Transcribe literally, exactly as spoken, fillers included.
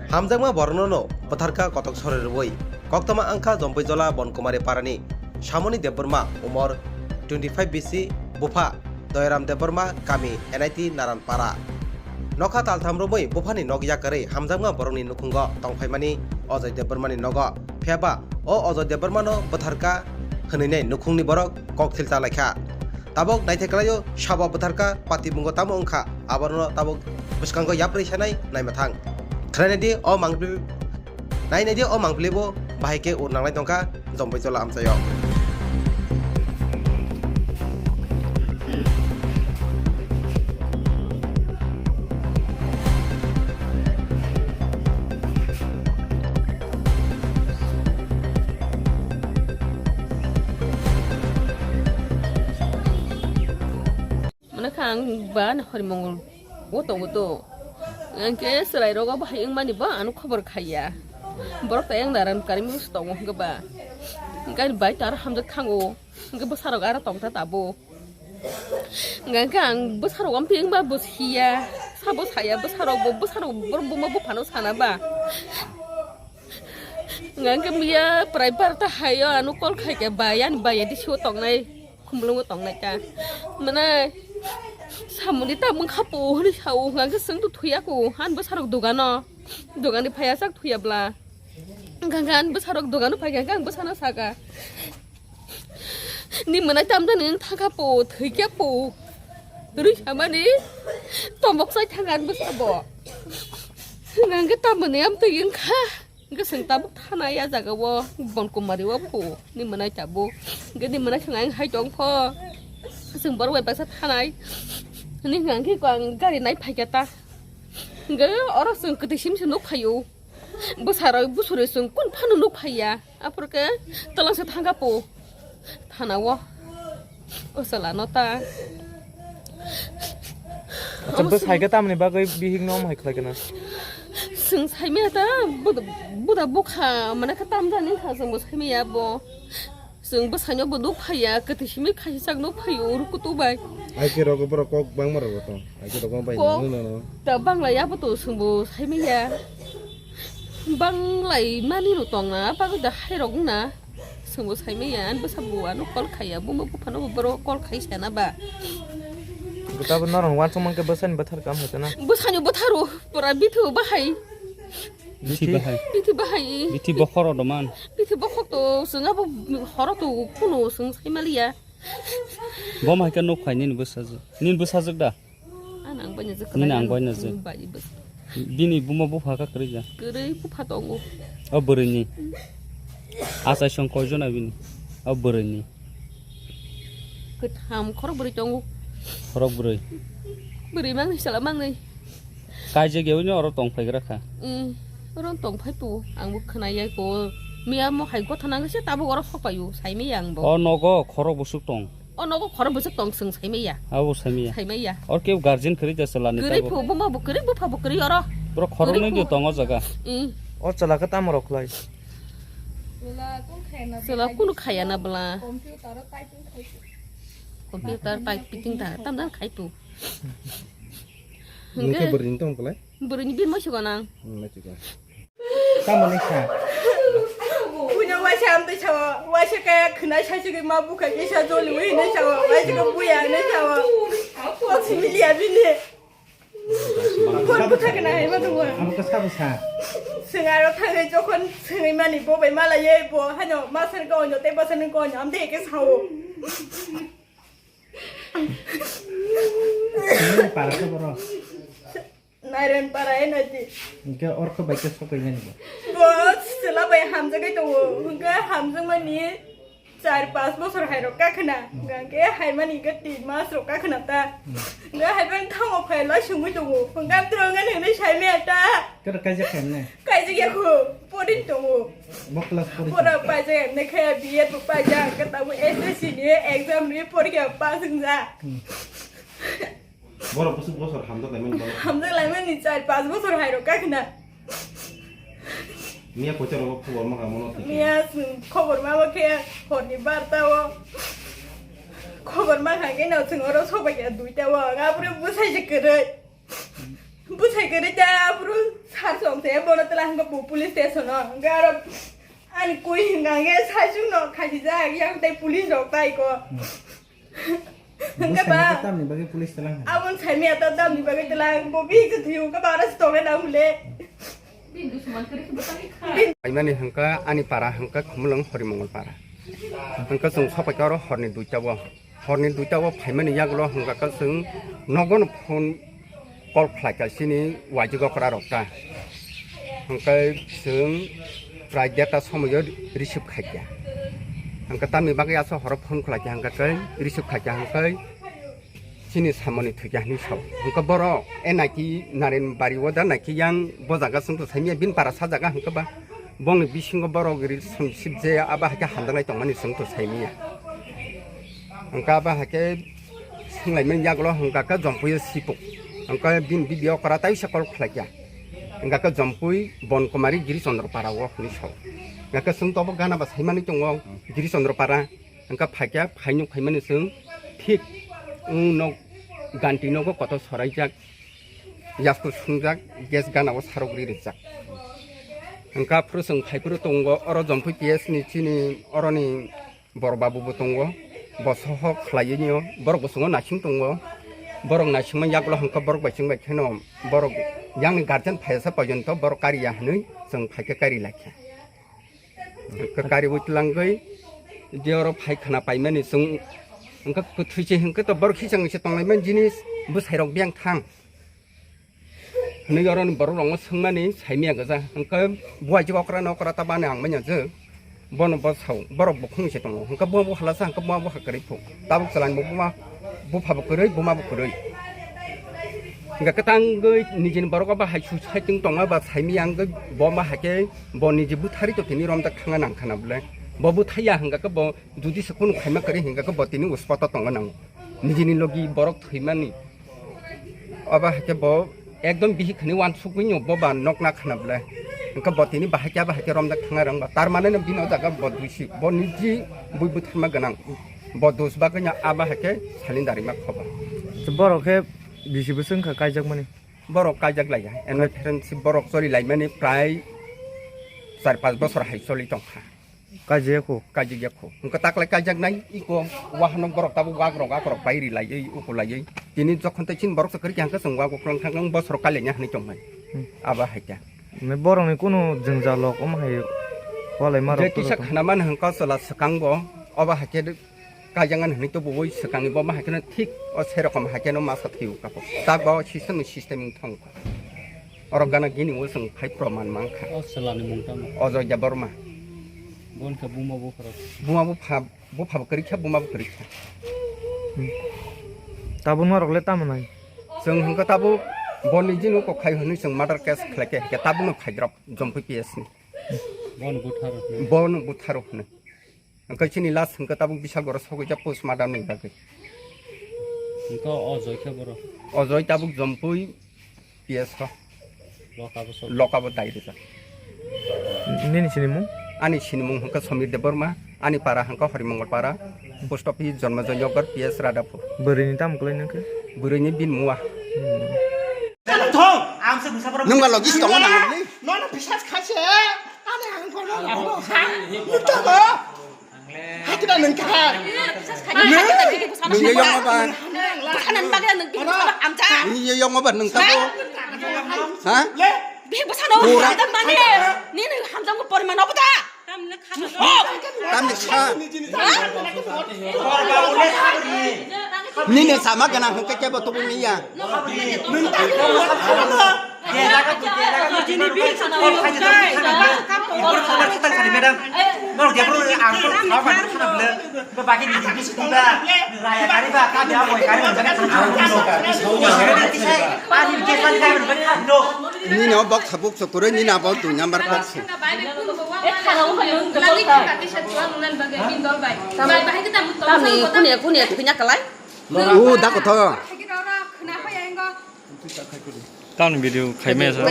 Hamjakma borokno no bwtharkha kotok sori rwui. Koktwma wngkha Jompuijola Bonkumari parani Samoni Debbarma, umor twenty five bisi, bupha Doyaram Debbarma, kami N I T Naranpara. Nokha taltham romwi buphani nok yakarwi hamjakma borokni nukhungo tongphaimani Ojoy Debbarmani nogo. Phiyaba o Ojoy Debbarmano bwtharkha hwnwi nukhungni borok kokthil chalaikha. Tabok naithe kwlaio, sabo bwtharkha, patimungo tamo wngkha, abono tabok bwskango yaprwi sanai naima thang. Khwlainai di o mangpili, nainai di o mangpili bo bahai khe ur nanglai tongkha Jompuijola amchaio. Mane kha ang ba na hori mongol o tongo to. Ang khe chwrai rogo bahai wngmani ba ano khobor khaiya. Borok ta yang daran karimi se tongo hwnkhe ba. Hwnkhe ani bai ta aro hamjak thango. Hwnkhe bwsarok aro tongta tabuk. Hwnkhe ang bwsarok amtwi wngba bo siya. Sabo saya bwsarok bo, bwsarok borok buma buphano sana ba. Hwnkhe miya prai barta hayo ano call khaikhe ba, yani ba yadi sio tongnai. Khumlungo tongnai ta. Mane samuni ta mung khapo hwnwi sao, hwnkhe chwng to thuya ko, han bwsarok dogano. Dogani phaiya chak thuya bla. Hwnkhe han bwsarok dogano phaikha, hwnkhe ang bwsano saka. Ni mwnai tamjani wng thangkha po, thwikya po. Rwi samani tomok chai thangkha han bwsabo. Hwnkhe tamoni amtwi wngkha. Hwnkhe chwng tabuk thanai a jaga o Bonkumari o phu ni mwnai tabuk. Hwnkhe ni mwnai chwng ayang hai tong pho. Chwng borok bai baksa thanai. Hwnwi hwnkha hwnkhe ang gari nai phaikha ta. Hwnkhe oro chwng kwtwi simi se nuk phaio. Bwsarok bwswrwi chwng kun phano nuk phaiya. Aphuru khe twlang se thangkha phu. Thana o. O chwla no ta. Acha bwsai khe tamni bagwi bihik no omo hai khlai khe na? Chwng saimaya ta, buda, buda bukha, mane khe tamjani wngkha, chwngbo saimaya bo. Chwng bwsaino bo nuk phaiya, kwthwi simi khaisa chak nuk phaio, uru kutu bai. Ai khe rogo borok kok bangma rogo tong. Ai khe rogo bai Kok no, no, no. Ta bangla ya bo to chwngbo saimaya. Banglai mani no tong na, bagwi da hai rok wng na. Chwngbo saimaya, ani bwsa bo ano call khaiya, buma buphano bo borok call khai sana ba. Bo tabuk norok uansuk mankhe bwsani bwthar kam hai tana. Bwsani bwtharo, pura bithu bahai. Bithi bahai. Bithi bahai. Bithi bokhoro doman. Bithi bokhok to, chwng abo horo to kuno chwng saimaliya. Bo hai khe nuk phai nini bwsajwk. Nini bwsajwk da? Nini ang bai najak. Bini buma bupha kha kwrwi ja? Kwrwi bupha tongo. O bwrwini. Achai song koi jona bini? O bwrwini. Kwtham khorok bwrwi tongo. Khorok bwrwi. Bwrwi mangni sala mangni. Kaijak yawi no oro tong phai gra kha. Mm. Oro tong phai tu ang bo khna yai ko. Miya mo hai gotha nang se tabuk oro sok payu, sai mi yang bo. O nogo khorok busuk tong. O nogo khorok bwswk tong chwng saimaya. Abo saimaya. Saimaya. Or kebo guardian kwrwi da chwla ni tabuk. Kwrwi phu buma bo kwrwi bupha bo kwrwi oro. Bro khorok nwi di tong o jaga. Mm. O chwla khe tamo rok khlai? Chwla kunu khaya na bwla. Computer typing ta tam dan khai tu. Nungke bwrwini tong khlai? Bwrwini bin mo sigo nang. Hmm, mai sigo. Tamoni kha. Buino waisa amtwi sao, waisa kaya khwnai saisugwi ma bukha kisa joliwi hinwi sao, waisa khe buya hinwi sao. Kok simi liya bini. Phone bwtha khe nahai ma tongo. Abo khe sabo sa. Chwng aro thangwi jokhon swngwi mani bo bai malaiwi bo haino masani khe onyo tei bwsani khe onyo amtwi khe sao. Nini para khe boro? Nairon para e nai di. Hingke orkho bai khe sokai nani bo? Bo chwla bai hamjagwi tongo. Hingke hamjakmani char panch bosor hai rok kakhna. Hmm. Hingke haimani hingke tin mas rok kakhna ta. Hmm. Hingke haibai thango phai lai sungwi tongo. Hingke amtwrwng nani hinwi saimaya ta. Kero kaijak khaimne? Kaijak ya kho. Porin tongo. Bo class pori. Pora paijak emne khe B Ed bo paijak. Hingke tabuk S S C ni exam ni porikha pass wngjak. Hmm. Borok bwswk bosor hamjak laimani borok. Hamjak laimani char panch bosor hai rok kakhna. Miya kocharo khobor ma kamo no thik. Miya chwng khobor ma bo khe horni barta o. Khobor ma kha khe no chwng oro sobai ya duita o. Abro bwsai se kwrwi. Bwsai kwrwi ta abro sar song se bono tela hwnkhe bo police station o. Hwnkhe aro ani koi hwnkha khe sai chwng no khasi jak yang tai police rok tai ko. Hwnkhe ba, bwskango tamni bagwi police tlang hwnwi? Aboni saimaya ta tamni bagwi tlang, bo bihik se thwiyo, hwnkhe ba aro se tongnai nang hwnle. Phaimani hwnkha ani para hwnkha Khumulwng Horimongol para. Hwnkha chwng sopaikha oro horni duita o. Horni duita o phaimani yagulo hwnkha khe chwng nogono phone call khlaikha chini waijwk okra rok ta. Hwnkhe chwng prai derta somoio receive khaikha. Hwnkhe tamni bagwi aswk horo phone khlaikha hwnkhe khe receive khaikha hwnkhe chini samani thwikha hwnwi sao. Hwnkhe borok e naiki Narenbari o da naiki yang bo jaga chwngto saimanya bini para sa jaga hwnkhe ba bongni bisingo borok relationship je abo haikhe hamjaknai tongmani chwngto saimanya. Hwnkhe abo haikhe swnglaimani yagulo hwnkha khe Jompuio sipo. Hwnkhe bini bibi okra taisa call khlaikha. Hwnkha khe Jompui Bonkumari Giri Chondro para o hwnwi sao. Hwnkha khe chwng tobo gana ba saimani tongo Giri Chondro para. Hwnkha phaikha phainuk phaimani chwng thik wng nok ganti nogo kotor soraijak. Yasku sungjak gas gana o sarok ri rijak. Hwnkha phuru chwng phai phuru tongo oro Jompui P S ni chini oroni Bor babu bo tongo, bo sohok khlaiwi nw, borok bwskango naising tongo, borok naisingma yagulo hwnkha borok bai chwng bai kheno borok yang ni guardian phaiyasa porjonto borok kariya hwnwi chwng phaikhe kari laikha. Hwnkhe kariwi twlangwi je oro phai khna paimani chwng hwnkhe kwthwi se hwnkhe to borok khichang se tonglaimani jinis bwsairok biyang thang. Hwnwi oroni borok rokno swngmani saimanya gwja. Hwnkhe buai je okra no okra ta bani ang manya je. Bono bo sao, borok bukhung se tongo. Hwnkhe bo bo halasa, hwnkhe bo bo ha kwrwi phu. Tabuk chwlani bo buma, bupha bo kwrwi, buma bo kwrwi. Hwnkhe kwtangwi nijini borok bo hai su saichung tongma ba saimanya hwnkhe bo ma hakhe bo niji butharwi to tini romjak thangna nang khana bwle. Bo buthaiya hwnkhe bo judi se kunu khaima kwrwi hwnkhe bo tini uspoto tongna nango. Nijini logi borok thwimani. Obo hai khe bo ekdom bihik hwnwi uansukgwi no bo ba nokna khna bwle. Hwnkhe bo tini bahai khe abo hai khe romjak thangna rwng ba. Tar mane no bini o jaga bo duisi, bo niji bui bwtharma gwnang. Bo dus bagwi no abo hai khe salin darima khoba. Borok khe bisi bwswk wngkha kaijakmani? Borok kaijak laiya. Enwai phereng si borok choli laimani prai char panch bosor hai choli tongkha. Kaijak ya kho? Kaijak ya kho. Hwnkhe taklai kaijak nai, iko wahanok borok tabuk wakrok, wakrok pai ri laiwi, uku laiwi. Tini jokhon tei chini borok se kwrwi khe hwnkhe chwng wak uklong thang thang bosor kaliya hwnwi tongmani. Hmm. Abo hai khe. Borokni kunu jwngjal rok omo hai walai ma rok. Je kisa khna mani hwnkhe chwla swkang bo, obo hai khe kaijak nani hwnwi tubuwi swkangni bo ma hai kheno thik o se rokom hai kheno masa thwiwi kapo. Tak ba o system ni system wng thang kha. Oro gana gini o chwng phai proman mang kha. O chwlani mung tamo? Ojoy Debbarma. Bon khe buma bupha rok? Buma bupha, bupha bo kwrwi kha, buma bo kwrwi kha. Hmm. Tabuk norok le tamo nai? Chwng hwnkhe tabuk boni jini kok khai hwnwi chwng murder case khlai khe, khe tabukno phaidrop Jompui P S ni. Bon butharo hwnwi? Bon butharo hwnwi. Hwnkhe chini last hwnkhe tabuk Bisalgoro sogwi jak postmortem ni bagwi. Hwnkhe o Joy khe borok? O Joy tabuk Jompui P S o. Loka bo sok. Loka bo dai rijak. Nini sinimung? Ani sinimung hwnkhe Somir Debbarma, ani para hwnkhe Horimongol para, post office Jonmojoy Nagar P S Radhapur. Bwrwini tamo kwlai nangkhe? Bwrwini bin mua. Hmm. Thong, ang se bwsa borok. Nwng ba logis tongo nang ni? Nono bisas khaise. Ani ang kono labu kha. Nukta ba. Hakida nwng kha. Nwng yo yong ba. Bwsa nang bagwi nwng bini bwsa amcha. Nwng yo yong ba nwng ta bo. Ha? Bini bwsa no. Pura. Hamjak mani. Nini hamjak mo poriman obo da. Tamni kha. Nini sama gana hwnkhe kebo tubu niya. Nini o bok sabuk sukuroi nini abo dui number kok se. Tamni kunia kunia thwina kalai. O da kotho. Tamni video khaimaya sa.